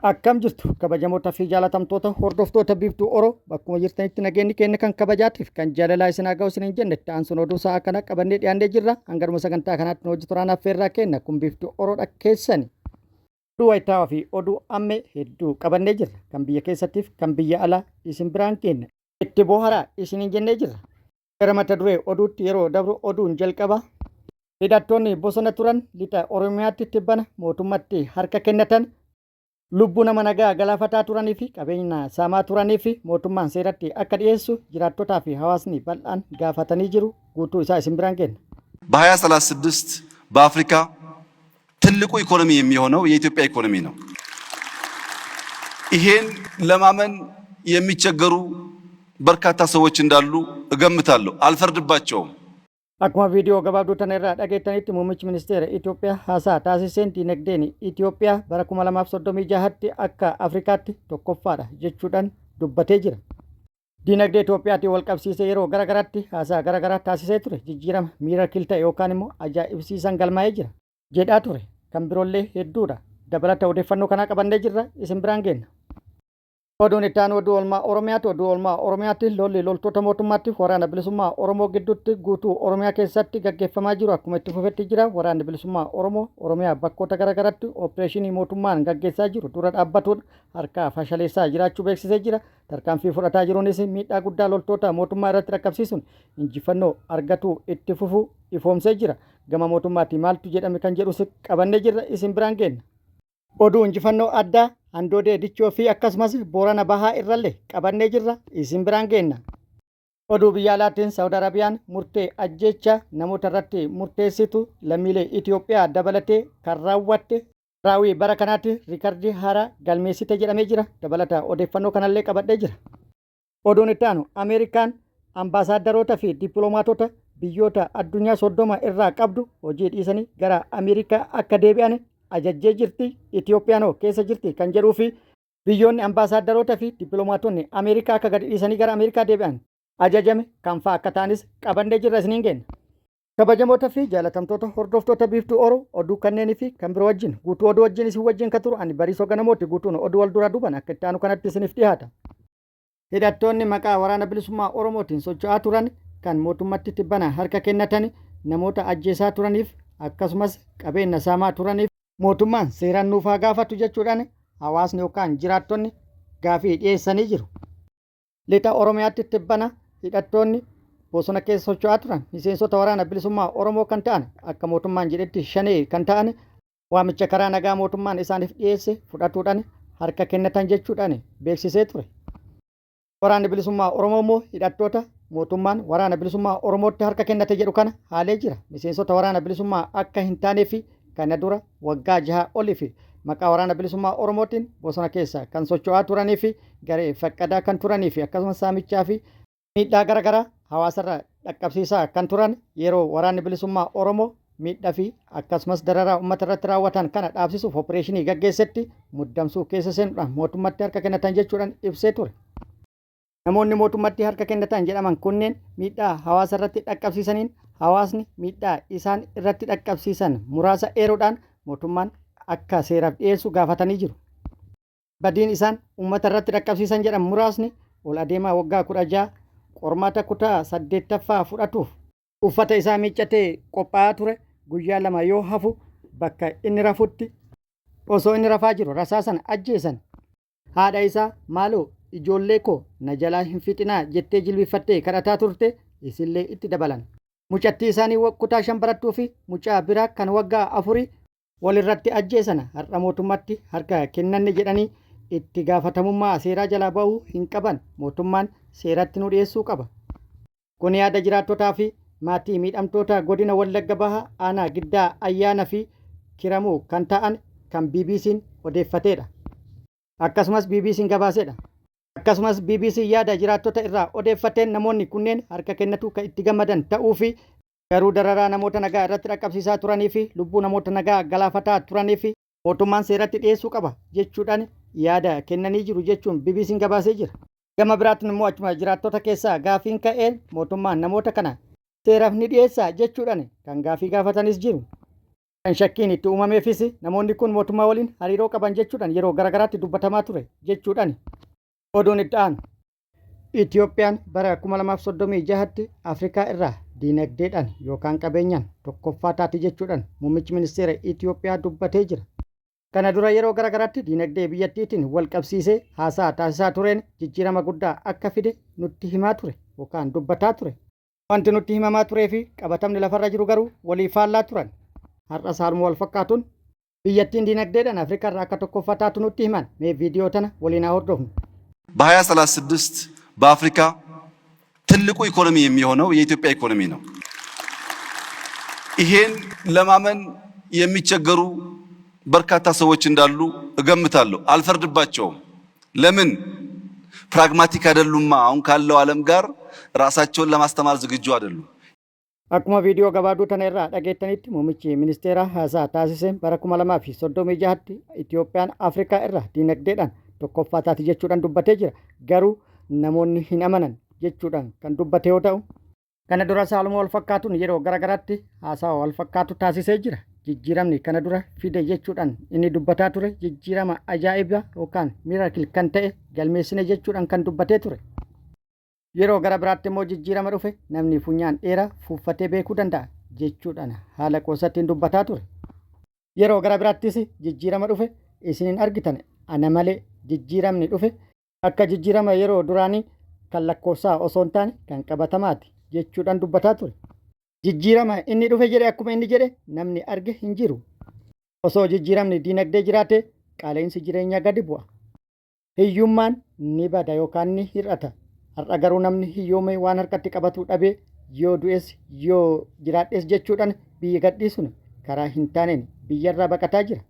Akkam jirtu kabajamoota fi jaalatamtoota hordoftoota Biiftuu Oro, bakkuma jirtanitti nageenyi keenya kan kabajaatiif kan jaalalaa isin haa ga'u isiniin jenne. Itti aansuun oduu sa'a kana qabannee dhiyaannee jirra. Hangaruma sagantaa kanaatti nu hojii turaan affeerraa kenna. Kun Biiftuu Oroodha keessani. Oduu wayitaawaa fi oduu ammee hedduu qabannee jirra. Kan biyya keessattiif kan biyya alaa isin biraan geenna. Itti booharaa isiniin jennee jirra. Gara mata duree oduutti yeroo dabru oduun jalqaba. Hidhattoonni bosona turan lixa Oromiyaatti tibbana mootummatti harka kennatan lubbuu nama nagaa galaafataa turanii fi qabeenya saamaa turanii fi mootummaan seeratti akka dhiyeessu jiraattotaa fi hawaasni bal'aan gaafatanii jiru. Guutuu isaa isin biraan geenna. በ2036 በአፍሪካ ትልቁ ኢኮኖሚ የሚሆነው የኢትዮጵያ ኢኮኖሚ ነው። ይሄን ለማመን የሚቸገሩ በርካታ ሰዎች እንዳሉ እገምታለሁ። አልፈርድባቸውም። Akkuma viidiyoo gabaabduu tana irraa dhageettanitti, muummichi ministeera Itoophiyaa haasaa taasiseen diinagdeen Itoophiyaa bara 2036tti akka Afrikaatti tokkoffaadha jechuudhaan dubbatee jira. Diinagdee Itoophiyaatiin wal qabsiisee yeroo gara garaatti haasaa gara garaa taasisee ture. Jijjiirama miracle ta'e yookaan immoo ajaa'ibsiisan galmaa'ee jira jedhaa ture. Kan biroollee hedduudha. Dabalata odeeffannoo kanaa qabannee jirra, isin biraan geenna. Oduun itti aanu oduu oolmaa Oromiyaati. Oduu oolmaa Oromiyaatti lolli loltoota mootummaatti Waraana Bilisummaa Oromoo gidduutti guutuu Oromiyaa keessatti gaggeeffamaa jiru akkuma itti fufetti jira. Waraanni Bilisummaa Oromoo Oromiyaa bakkoota garaagaraatti opereeshinii mootummaan gaggeessaa jiru dura dhaabbatuun harkaa fashaleessaa jiraachuu beeksisee jira. Tarkaanfii fudhataa jiruunis miidhaa guddaa loltoota mootummaa irratti dhaqqabsiisuun injifannoo argatu itti fufuu ifoomsee jira. Gama mootummaatti maaltu jedhame kan jedhus qabannee jirra, isin biraan geenna. Oduu injifannoo addaa Handoodee Dichoo fi akkasumas Boorana Bahaa irrallee qabannee jirra, isin biraan geenna. Oduu biyya alaatiin Saawud Arabiyaan murtee ajjeecha namoota irratti murteessitu lammiilee Itoophiyaa dabalatee kan raawwatte raawwii bara kanaatti riikardii haaraa galmeessite jedhamee jira. Dabalata odeeffannoo kanallee qabadhee jira. Oduun itti aanu Ameerikaan ambaasaaddaroota fi dippiloomaatota biyyoota addunyaa 30 irraa qabdu hojii dhiisanii gara Ameerikaa akka deebi'an ajajjee jirti. Itoophiyaanoo keessa jirti kan jedhuu fi biyyoonni ambaasaaddaroota fi dippiloomaatonni Ameerikaa akka gadi dhiisanii gara Ameerikaa deebi'an ajajame kan fa'a akka ta'anis qabannee jirra, isiniin geenna. Kabajamoota fi jaalatamtoota hordoftoota Biiftuu Oro, oduu kanneenii fi kan biroo wajjin guutuu oduu wajjin isin wajjin kan turu ani Bariisoo Ganamooti. Guutuun oduu wal duraa duuban akka itti aanu kanatti isiniif dhiyaata. Hidhattoonni maqaa Waraana Bilisummaa Oromootiin socho'aa turan kan mootummatti tibbana harka kennatan namoota ajjeesaa turaniif akkasumas qabeenya saamaa turaniif mootummaan seeraan nuuf haa gaafatu jechuudhaan hawaasni yookaan jiraattonni gaafii dhiyeessanii jiru. Lixa Oromiyaatti tibbana hidhattoonni bosona keessa socho'aa turan miseensota Waraana Bilisummaa Oromoo kan ta'an, akka mootummaan jedhetti Shanee kan ta'an, waamicha karaa nagaa mootummaan isaaniif dhiyeesse fudhatuudhaan harka kennatan jechuudhaan beeksisee ture. Waraanni Bilisummaa Oromoo immoo hidhattoota mootummaan Waraana Bilisummaa Oromootti harka kennate jedhu kana haalee jira. Miseensota Waraana Bilisummaa akka hin taanee fi kana dura waggaa 6 olii fi maqaa Waraana Bilisummaa Oromootiin bosona keessa kan socho'aa turanii fi garee faqqadaa kan turanii fi akkasumas saamichaa fi miidhaa garaagaraa hawaasarra dhaqqabsiisaa kan turan, yeroo Waraanni Bilisummaa Oromoo miidhaa fi akkasumas dararaa uummata irratti raawwatan kana dhaabsisuuf opereeshinii gaggeessetti muddamsuu keessa seenuudhaan mootummatti harka kennatan jechuudhaan ibsee ture. Namoonni mootummatti harka kennatan jedhaman kunneen miidhaa hawaasa irratti dhaqqabsiisaniin hawaasni miidhaa isaan irratti dhaqqabsiisan muraasa eeruudhaan mootummaan akka seeraaf dhiyeessu gaafatanii jiru. Badiin isaan uummata irratti dhaqqabsiisan jedhan muraasni ol adeemaa waggaa 16 qormaata kutaa saddeettaffaa fudhatuuf uffata isaa miiccatee qophaa'aa ture guyyaa 2 yoo hafu bakka inni rafutti osoo inni rafaa jiru rasaasan ajjeesan. Haadha isaa "Maaloo, ijoollee koo na jalaa hin fixinaa" jettee jilbifattee kadhataa turte isillee itti dabalan. Mucattii isaanii kutaa 5 barattuu fi mucaa biraa kan waggaa 4 walirratti ajjeesan. Har'a mootummatti harka kennanne jedhanii itti gaafatamummaa seeraa jalaa ba'uu hin qaban. Mootummaan seeratti nu dhiyeessuu qaba. Kun yaada jiraattotaa fi maatii miidhamtoota godina Wallagga Bahaa aanaa Giddaa Ayyaana fi Kiramuu kan ta'an kan BBC'n odeeffateedha. Akkasumas BBC'n gabaaseedha. Akkasumas BBC yaada jiraattota irraa odeeffateen namoonni kunneen harka kennatu kan itti gammadan ta'uu fi garuu dararaa namoota nagaa irratti dhaqqabsiisaa turanii fi lubbuu namoota nagaa galaafataa turanii fi mootummaan seeratti dhiyeessuu qaba jechuudhaan yaada kennanii jiru jechuun BBC'n gabaasee jira. Gama biraatiin immoo achuma jiraattota keessaa gaafiin ka'een mootummaan namoota kana seeraaf ni dhiyeessaa jechuudhaan kan gaafii gaafatanis jiru. Kan shakkiin itti uumameefis namoonni kun mootummaa waliin hariiroo qaban jechuudhaan yeroo garaagaraatti dubbatamaa ture jechuudhaan. Oduun itti aanu. Itoophiyaan bara 2036tti Afrikaa irraa diinagdeedhaan yookaan qabeenyaan tokkoffaa taati jechuudhaan muummichi ministeera Itoophiyaa dubbatee jira. Kana dura yeroo garaagaraatti diinagdee biyyattiitiin wal qabsiisee haasaa taasisaa tureen jijjiirama guddaa akka fide nutti himaa ture yookaan dubbataa ture. Wanti nutti himamaa turee fi qabatamni lafarra jiru garuu walii faallaa turan. Har'as haaluma wal fakkaatuun biyyattiin diinagdeedhaan Afrikaa irraa akka tokkoffaa taatu nutti himan. Mee viidiyoo tana waliin haa hordofnu. በ2036 በአፍሪካ ትልቁ ኢኮኖሚ የሚሆነው የኢትዮጵያ ኢኮኖሚ ነው። ይሄን ለማመን የሚቸገሩ በርካታ ሰዎች እንዳሉ እገምታለሁ። አልፈርድባቸውም። ለምን pragmatic አይደሉማ። አሁን ካለው ዓለም ጋር ራሳቸውን ለማስተማር ዝግጁ አይደሉም። Akkuma viidiyoo gabaabduu tana irraa dhageettanitti, muummichi ministeeraa haasaa taasiseen bara 2036tti Itoophiyaan Afrikaa irraa diinagdeedhaan tokkoffaa taati jechuudhaan dubbatee jira. Garuu namoonni hin amanan jechuudhaan kan dubbate yoo ta'u, kana dura haaluma wal fakkaatuun yeroo garaagaraatti haasaa wal fakkaatu taasisee jira. Jijjiiramni kana dura fide jechuudhaan inni dubbataa ture jijjiirama ajaa'ibaa yookaan miracle kan ta'e galmeessine jechuudhaan kan dubbatee ture. Yeroo gara biraatti immoo jijjiirama dhufe namni funyaan dheeraa fuuffatee beekuu danda'a jechuudhaan haala qoosattiin dubbataa ture. Yeroo gara biraattis jijjiirama dhufe isin hin argitan ana malee, jijjiiramni dhufe akka jijjiirama yeroo duraanii kan lakkoofsaa osoo hin taane kan qabatamaati jechuudhaan dubbataa ture. Jijjiirama inni dhufe jedhe akkuma inni jedhe namni arge hin jiru. Osoo jijjiiramni diinagdee jiraate, qaala'insi jireenyaa gadi bu'a. Hiyyummaan ni bada yookaan ni hir'ata. Har'a garuu namni hiyyoome waan harkatti qabatu dhabee yoo du'es yoo jiraadhes jechuudhaan biyya gadhiisuun karaa hin taaneen biyyarraa baqataa jira.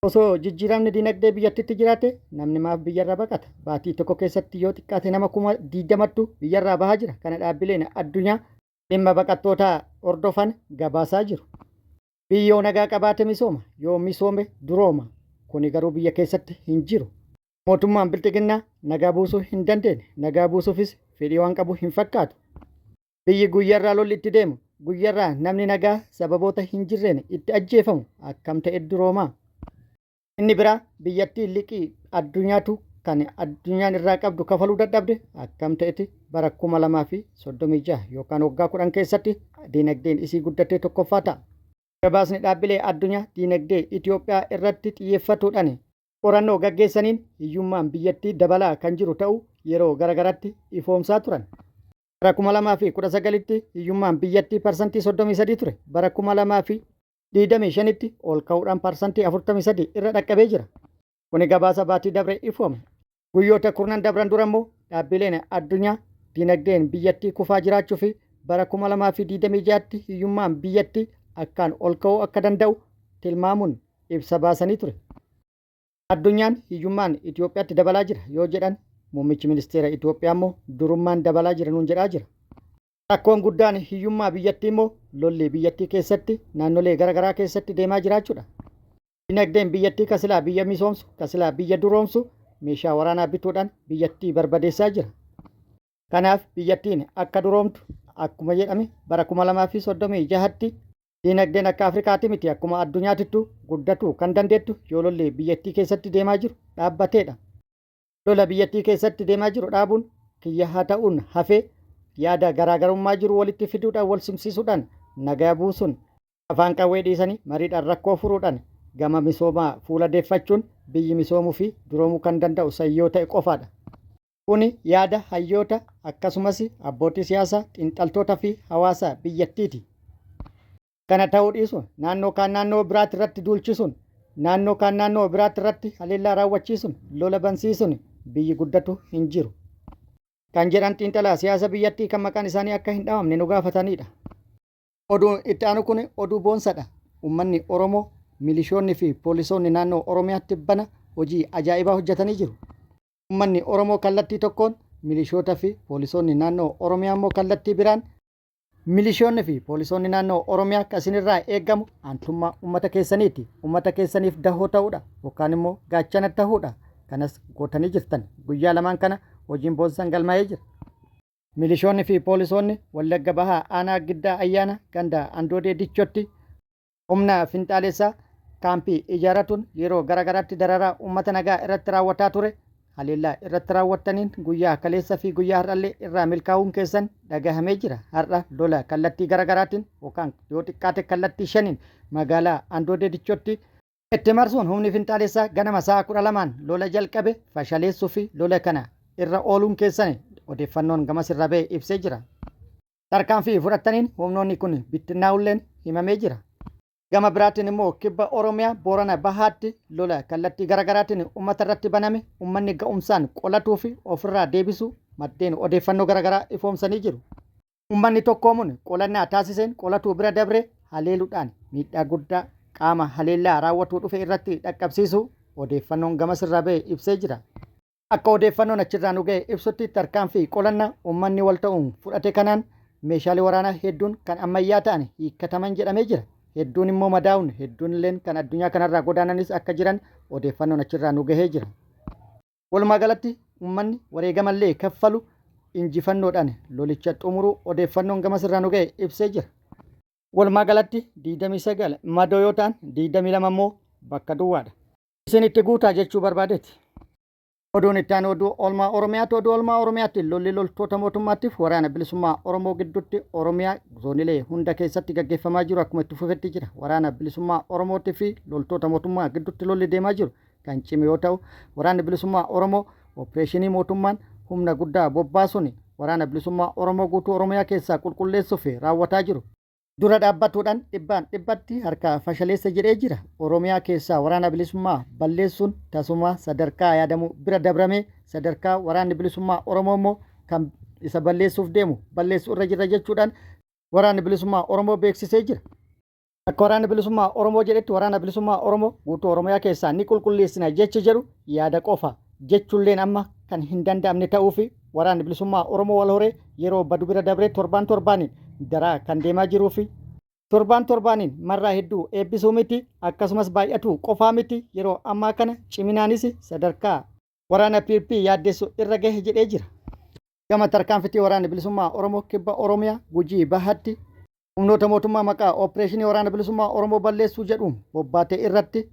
Osoo jijjiiramni diinagdee biyyattitti jiraate, namni maaf biyyarraa baqata? Baatii tokko keessatti yoo xiqqaate nama 20,000tu biyyarraa bahaa jira. Kana dhaabbileen addunyaa dhimma baqattootaa hordofan gabaasaa jiru. Biyyi yoo nagaa qabaate misooma, yoo misoome durooma. Kuni garuu biyya keessatti hin jiru. Mootummaan Bilxiginnaa nagaa buusuu hin dandeenye. Nagaa buusuufis fedhii waan qabu hin fakkaatu. Biyyi guyyaarraa lolli itti deemu, guyyaarraa namni nagaa sababoota hin jirreen itti ajjeefamu akkam ta'e duroomaa? Inni biraa, biyyattii liqii addunyaatu kan addunyaan irraa qabdu kafaluu dadhabde akkam ta'etti bara 2036 yookaan waggaa 10 keessatti diinagdeen isii guddattee tokkoffaa ta'a? Gabaasni dhaabbilee addunyaa diinagdee Itoophiyaa irratti xiyyeeffatuudhaan qorannoo gaggeessaniin hiyyummaan biyyattii dabalaa kan jiru ta'uu yeroo garagaraatti ifoomsaa turan. Bara 2019tti hiyyummaan biyyattii 33% ture. Bara 2025tti ol ka'uudhaan 43% irra dhaqqabee jira. Kuni gabaasa baatii dabre ifoome. Guyyoota 10 dabran dura immoo dhaabbileen addunyaa dinagdeen biyyattii kufaa jiraachuu fi bara 2026tti hiyyummaan biyyattii akkaan ol ka'uu akka danda'u tilmaamuun ibsa baasanii ture. Addunyaan hiyyummaan Itoophiyaatti dabalaa jira yoo jedhan, muummichi ministeera Itoophiyaa immoo durummaan dabalaa jira nuun jedhaa jira. Rakkoon guddaan hiyyummaa biyyattii immoo lolli biyyattii keessatti naannolee garaagaraa keessatti deemaa jiraachuudha. Dinagdeen biyyattii kasilaa biyya misoomsu, kasilaa biyya duroomsu, meeshaa waraanaa bituudhaan biyyattii barbadeessaa jira. Kanaaf biyyattiin akka duroomtu akkuma jedhame bara 2036tti diinagdeen akka Afrikaatti miti, akkuma addunyaatittu guddatuu kan dandeettu yoo lolli biyyattii keessatti deemaa jiru dhaabbateedha. Lola biyyattii keessatti deemaa jiru dhaabuun kiyya haa ta'uun hafee, yaada garaagarummaa jiru walitti fiduudhaan, wal simsiisuudhaan, nagaa buusuun, afaan qawwee dhiisanii mariidhaan rakkoo furuudhaan, gama misoomaa fuula deeffachuun biyyi misoomuu fi duroomuu kan danda'u sayyoo ta'e qofaadha. Kuni yaada hayyoota akkasumas abbootii siyaasaa, xiinxaltoota fi hawaasa biyyattiiti. Kana ta'uu dhiisuun, naannoo kaan naannoo biraatti irratti duulchisuun, naannoo kaan naannoo biraatti irratti haleellaa raawwachiisuun, lola bansiisuun biyyi guddatu hin jiru. Kan jedhan xiinxalaa siyaasa biyyattii kan maqaan isaanii akka hin dhahamne nu gaafatanidha. Oduun itti aanu kun oduu boonsadha. Uummanni Oromoo, milishoonni fi poolisoonni naannoo Oromiyaatti bana hojii ajaa'ibaa hojjetanii jiru. Uummanni Oromoo kallattii tokkoon, milishoota fi poolisoonni naannoo Oromiyaa immoo kallattii biraan. Milishoonni fi poolisoonni naannoo Oromiyaa akka isinirraa eegamu aantummaa uummata keessaniiti. Uummata keessaniif dahoo ta'uudha yookaan immoo gaachana ta'uudha. Kanas gootanii jirtan. Guyyaa lamaan kana hojiin boonsan galmaa'ee jira. Milishoonni fi poolisoonni Wallagga Bahaa, aanaa Giddaa Ayyaana, ganda Andoodee Dichotti Humna finxaalessaa kaampii ijaarratuun yeroo gara garaatti dararaa uummata nagaa irratti raawwataa ture haleellaa irratti raawwattaniin guyyaa kaleessa fi guyyaa har'allee irraa milkaa'uun keessan dhagahamee jira. Har'a lola kallattii gara garaatiin yookaan yoo xiqqaate kallattii shaniin magaalaa Andoodee Dichootti itti marsuun humni finxaalessaa ganama sa'a 12n lola jalqabe fashaleessuu fi lola kana irra ooluun keessan odeeffannoon gamas irra ba'e ibsee jira. Tarkaanfii fudhattaniin humnoonni kun bittinnaa'ulleen himamee jira. Gama biraatiin immoo kibba Oromiyaa Boorana Bahaatti lola kallattii garaagaraatiin uummata irratti baname uummanni ga'umsaan qolatuu fi ofirraa deebisuu maddeen odeeffannoo garaagaraa ifoomsanii jiru. Uummanni tokkoomuun qolannaa taasiseen qolatuu bira dabree haleeluudhaan miidhaa guddaa qaama haleellaa raawwatuu dhufe irratti dhaqqabsiisuu odeeffannoon gamasirraa ba'e ibsee jira. Akka odeeffannoon achirraa nu ga'e ibsutti tarkaanfii qolannaa uummanni wal ta'uun fudhate kanaan meeshaalee waraanaa hedduun kan ammayyaa ta'an hiikkataman jedhamee jira. Hedduun immoo madaa'uun hedduun illeen kan addunyaa kanarraa godaananis akka jiran odeeffannoon achirraa nu gahee jira. Walumaa galatti uummanni wareegamallee kaffalu injifannoodhaan lolicha xumuruu odeeffannoon gamasirraa nu ga'e ibsee jira. Walumaa galatti 29 madoo yoo ta'an 22 immoo bakka duwwaadha. Isin itti guutaa jechuu barbaadeeti. Oduun itti aanu oduu oolmaa Oromiyaati. Oduu oolmaa Oromiyaatti lolli loltoota mootummaatiif waraana bilisummaa Oromoo gidduutti Oromiyaa zoonilee hunda keessatti gaggeeffamaa jiru akkuma itti fufetti jira. Waraana bilisummaa Oromootii fi loltoota mootummaa gidduutti lolli deemaa jiru kan cime yoo ta'u, waraanni bilisummaa Oromoo opereeshinii mootummaan humna guddaa bobbaasuun waraana bilisummaa Oromoo guutuu Oromiyaa keessaa qulqulleessuuf raawwataa jiru dura dhaabbatuudhaan dhibbaan dhibbatti harka fashaleessa jedhee jira. Oromiyaa keessaa waraana bilisummaa balleessuun tasuma sadarkaa yaadamu bira dabramee sadarkaa waraanni bilisummaa Oromoo immoo kan isa balleessuuf deemu balleessuu irra jirra jechuudhaan waraanni bilisummaa Oromoo beeksisee jira. Akka waraanni bilisummaa Oromoo jedhetti waraana bilisummaa Oromoo guutuu Oromiyaa keessaa ni qulqulleessina jechi jedhu yaada qofa jechuulleen amma kan hin danda'amne ta'uu fi waraanni bilisummaa Oromoo wal horee yeroo badu bira dabree torbaan torbaaniin daraa kan deemaa jiruu fi torbaan torbaaniin marraa hedduu eebbisuu miti akkasumas baay'atuu qofaa miti yeroo ammaa kana ciminaanis sadarkaa waraana PP yaaddessu irra gahe jedhee jira. Gama tarkaanfitii waraanni bilisummaa Oromoo kibba Oromiyaa Gujii Bahatti humnoota mootummaa maqaa opereeshinii waraana bilisummaa Oromoo balleessuu jedhuun bobbaate irratti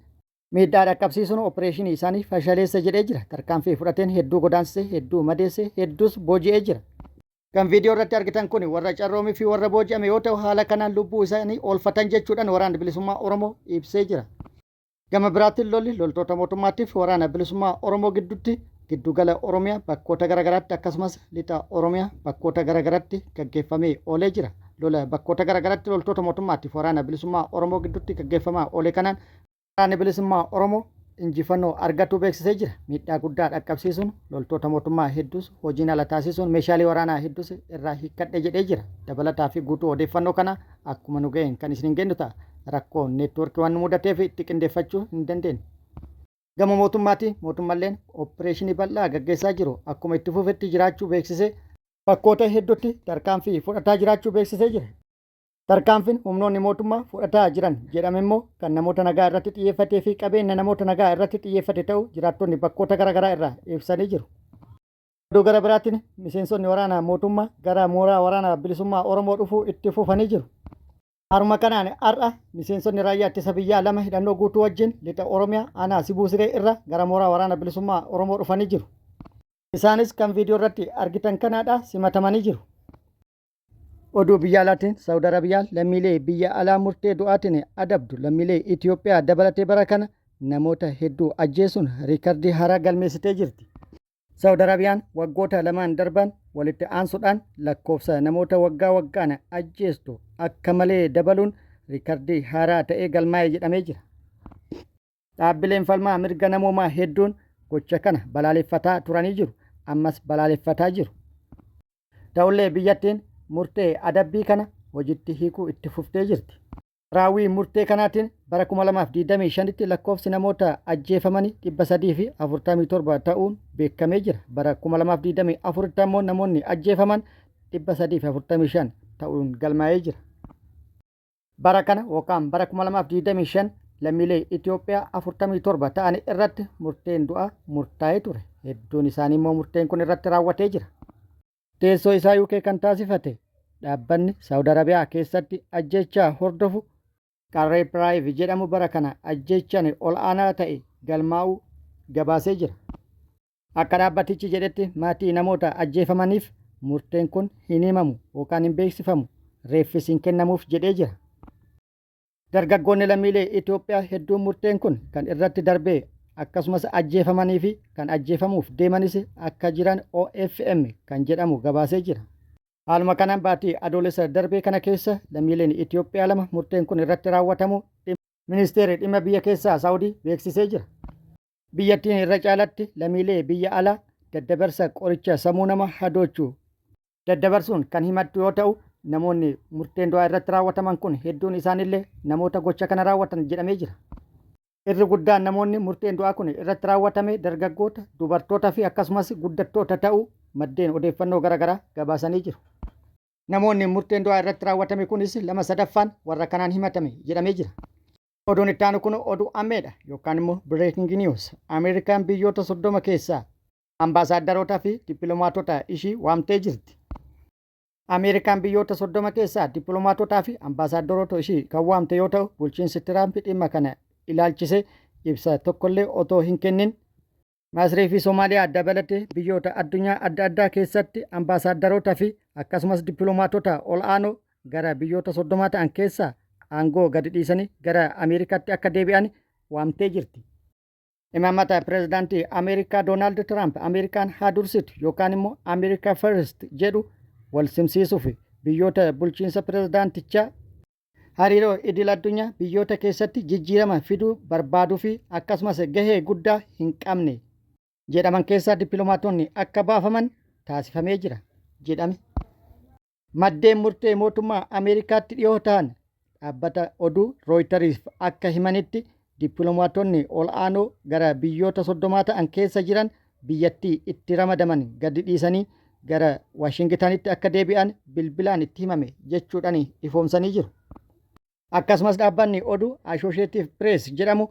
miidhaa dhaqqabsiisuun opereeshinii isaanii fashaleessa jedhee jira. Tarkaanfii fudhateen hedduu godaansise, hedduu madeesse, hedduus booji'ee jira. Kan viidiyoo irratti argitan kun warra carroomii fi warra booji'ame yoo ta'u haala kanaan lubbuu isaanii oolfatan jechuudhaan waraanni bilisummaa Oromoo ibsee jira. Gama biraatiin lolli loltoota mootummaatiif waraana bilisummaa Oromoo gidduutti giddugala Oromiyaa bakkoota garaagaraatti akkasumas lixa Oromiyaa bakkoota garaagaraatti gaggeeffamee oolee jira. Lola bakkoota garaagaraatti loltoota mootummaatiif waraana bilisummaa Oromoo gidduutti gaggeeffamaa oole kanaan waraanni bilisummaa Oromoo injifannoo argachuu beeksisee jira. Miidhaa guddaa dhaqqabsiisuun loltoota mootummaa hedduus hojiin ala taasisuun meeshaalee waraanaa hedduus irraa hiikkadhe jedhee jira. Dabalataa fi guutuu odeeffannoo kana akkuma nu ga'een kan isin hin ta'a. Rakkoon neetwoorkii waan nu mudateef itti qindeeffachuu hin dandeenye. Gama mootummaati mootummalleen opereeshinii bal'aa gaggeessaa jiru akkuma itti fufetti jiraachuu beeksisee bakkoota hedduutti tarkaanfii fudhataa jiraachuu beeksisee jira. Tarkaanfiin humnoonni mootummaa fudhataa jiran jedhame immoo kan namoota nagaa irratti xiyyeeffatee fi qabeenya namoota nagaa irratti xiyyeeffate ta'uu jiraattonni bakkoota garaagaraa irraa ibsanii jiru. Oduu gara biraatiin miseensonni waraana mootummaa gara mooraa waraana bilisummaa Oromoo dhufuu itti fufanii jiru. Haruma kanaan har'a miseensonni raayyaa ittisa biyyaa lama hidhannoo guutuu wajjin lixa Oromiyaa aanaa Sibuu Siree irra gara mooraa waraana bilisummaa Oromoo dhufanii jiru. Isaanis kan viidiyoo irratti argitan kanaadha simatamanii jiru. Oduu biyya alaatiin Saawud Arabiyaan lammiilee biyya alaa murtee du'aatiin adabdu lammiilee Itoophiyaa dabalatee bara kana namoota hedduu ajjeesuun riikardii haaraa galmeessitee jirti. Saawud Arabiyaan waggoota lamaan darban walitti aansuudhaan lakkoofsa namoota waggaa waggaan ajjeestu akka malee dabaluun riikardii haaraa ta'ee galmaa'e jedhamee jira. Dhaabbileen falmaa mirga namoomaa hedduun gocha kana balaaleffataa turanii jiru. Ammas balaaleffataa jiru. Ta'ullee biyyattiin murtee adabbii kana hojiitti hiikuu itti fuftee jirti. Raawwii murtee kanaatiin bara 2025tti lakkoofsi namoota ajjeefamanii 347 ta'uun beekamee jira. Bara 2024tti ammoo namoonni ajjeefaman 345 ta'uun galmaa'ee jira. Bara kana yookaan bara 2025 lammiilee Itoophiyaa 47 ta'an irratti murteen du'aa murtaa'ee ture. Hedduun isaanii immoo murteen kun irratti raawwatee jira. Teessoo isaa UK kan taasifate dhaabbanni Saawud Arabiyaa keessatti ajjechaa hordofu Qarree Piraayif jedhamu bara kana ajjeechaan ol aanaa ta'e galmaa'uu gabaasee jira. Akka dhaabbatichi jedhetti maatii namoota ajjeefamaniif murteen kun hin himamu yookaan hin beeksifamu, reeffis hin kennamuuf jedhee jira. Dargaggoonni lammiilee Itoophiyaa hedduun murteen kun kan irratti darbee akkasumas ajjeefamanii fi kan ajjeefamuuf deemanis akka jiran OFM kan jedhamu gabaasee jira. Haaluma kanaan baatii Adoolessa darbee kana keessa lammiileen Itoophiyaa 2 murteen kun irratti raawwatamuu Ministeerri Dhimma Biyya Keessaa Saawudii beeksisee jira. Biyyattiin irra caalatti lamiilee biyya alaa daddabarsa qoricha samuu nama hadoochu daddabarsuun kan himattu yoo ta'u, namoonni murteen du'aa irratti raawwataman kun hedduun isaaniillee namoota gocha kana raawwatan jedhamee jira. Irri guddaan namoonni murteen du'aa kun irratti raawwatame dargaggoota, dubartoota fi akkasumas guddattoota ta'uu maddeen odeeffannoo gara garaa gabaasanii jiru. Namoonni murteen du'aa irratti raawwatame kunis 2 sadaffaan warra kanaan himatame jedhamee jira. Oduun itti aanu kun oduu ammeedha yookaan immoo breaking news. Ameerikaan biyyoota 30 keessaa ambaasaaddarootaa fi dippiloomaatota ishii waamtee jirti. Ameerikaan biyyoota 30 keessaa dippiloomaatotaa fi ambaasaaddaroota ishii kan waamte yoo ta'u, bulchiinsi Tiraamp dhimma kana ilaalchisee ibsa tokkollee otoo hin kennin Masrii fi Somaaliyaa dabalatee biyyoota addunyaa adda addaa keessatti ambaasaaddaroota fi akkasumas dippiloomaatota ol'aanoo gara biyyoota 30 ta'an keessaa aangoo gadi dhiisanii gara Ameerikaatti akka deebi'an waamtee jirti. Imaammata pirezidaantii Ameerikaa Doonaald Tiraamp Ameerikaan haa dursitu yookaan immoo America First jedhu wal simsiisuuf biyyoota bulchiinsa pirezidaantichaa Hariiroo idil-addunyaa biyyoota keessatti jijjiirama fiduu barbaaduu fi akkasumas gahee guddaa hin qabne jedhaman keessaa dippilomaatonni akka baafaman taasifamee jira jedhame. Maddeen murtee mootummaa Ameerikaatti dhiyoo tahan dhaabbata oduu Rooyitariif akka himanitti dippilomaatonni ol'aanoo gara biyyoota soddomaa ta'an keessa jiran biyyattii itti ramadaman gadi dhiisanii gara Waashingitanitti akka deebi'an bilbilaan itti himame jechuudhaan ifoomsanii jiru. Akkasumas dhaabbanni oduu Ashoosheetiif Pirees jedhamu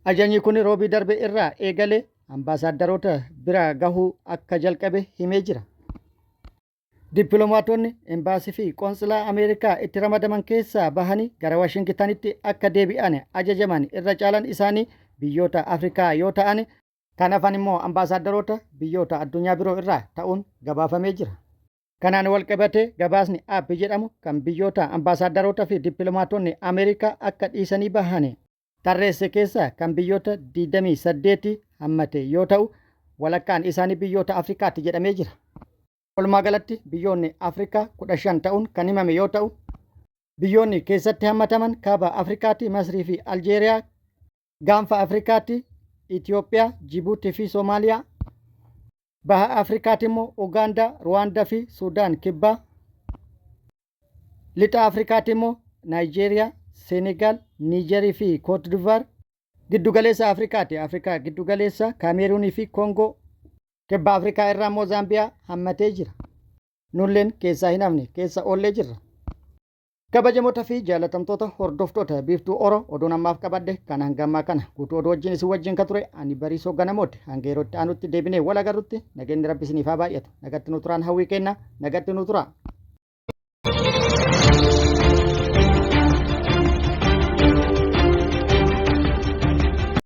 ajajni kun roobii darbe irraa eegalee ambaasaaddaroota bira gahuu akka jalqabe himee jira. Dippilomaatonni embaasii fi qontsilaa Ameerikaa itti ramadaman keessaa bahanii gara Waashingitanitti akka deebi'an ajajaman irra caalan isaanii biyyoota Afrikaa yoo ta'an, kan hafan immoo ambaasaaddaroota biyyoota addunyaa biroo irraa ta'uun gabaafamee jira. Kanaan walqabatee gabaasni AP jedhamu kan biyyoota ambaasaaddaroota fi dippilomaatonni Ameerikaa akka dhiisanii bahan tarreesse keessaa kan biyyoota 28 hammate yoo ta'u, walakkaan isaanii biyyoota Afrikaati jedhamee jira. Walumaagalatti biyyoonni Afrikaa 15 ta'uun kan himame yoo ta'u, biyyoonni keessatti hammataman Kaaba Afrikaatti Masrii fi Aljeeriyaa, Gaanfa Afrikaatti Itoophiyaa, Jibuutii fi Soomaaliyaa, Baha Afrikaatti immoo Ugaandaa, Ruwaandaa fi Sudaan Kibbaa, Lixa Afrikaatti immoo Naayijeeriyaa, Senegaal, Niijerii fi Kootdivuwaar, Giddugaleessa Afrikaatti Afrikaa Giddugaleessaa, Kaameeruunii fi Koongoo, Kibba Afrikaa irraa immoo Zaambiyaa hammatee jira. Nulleen keessaa hin hafne, keessa oollee jirra. Kabajamoota fi jaalatamtoota hordoftoota Biiftuu Oro, oduun ammaaf qabadhe kan hanga ammaa kana guutuu oduu wajjin isin wajjin ka ture ani Bariisoo Ganamooti. Hanga yeroo itti aanutti deebinee wal agarrutti nageenyi Rabbi isiniif haa baay'atu. Nagatti nu turaan hawwii keenna, nagatti nu turaa.